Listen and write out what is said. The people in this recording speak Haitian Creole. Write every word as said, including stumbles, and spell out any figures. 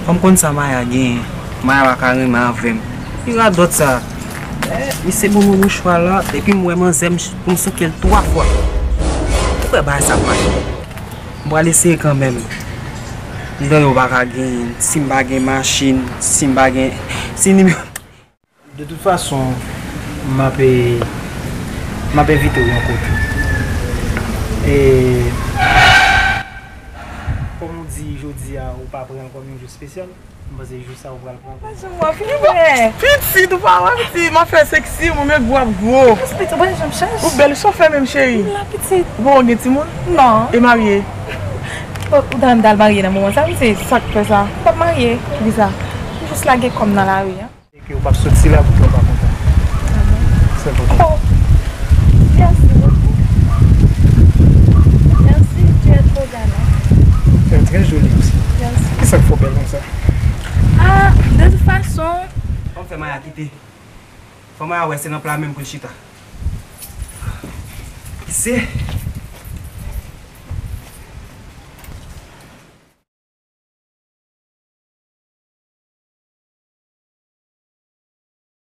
Kòm konn sa Maya genyen, Maya pa ka renmen avè m. Li radòt sa. Eh, misye ban mwen mouchwa la, epi m wè manzè m ch- pou m souke l twa fwa. Ou kwè bagay sa ap mache? M pral eseye kanmenm. M tande w pa ka genyen, si m pa gen machin, si m pa gen, si nimewo. De tout fason, m ap, m ap envite w yon kote. E, kòm ou di, jodi a, ou pa pran l kòm yon jou espesyal, m panse jou sa ou pral pran. Mwen janm wè, fini bwè. Pitit, ou pa wè, pitit, m ap fè seksi, mwen, men gwo ap gwo. Pitit, ou pa janm chèch. Ou bèl, sa w fè menm, cheri? M la, pitit. Ou pa gen timoun? Non. E marye? Ou, ou ta renmen t al marye nan moman sa, pitit? Sa k fè sa? M p ap marye. Poukisa? M jis lage kò m nan lari a. E ke ou p ap soti la pou ke ou pa kontan. Ah bon? Se enpòtan. Oh! Merci beaucoup. Merci, tu es trop galant. Tu es très jolie aussi. Merci. Kisa k fè w bèl konsa? Ah, de toute façon. Kòm fè Maya kite. Fò Maya wè se nan pla menm pou l chita. Se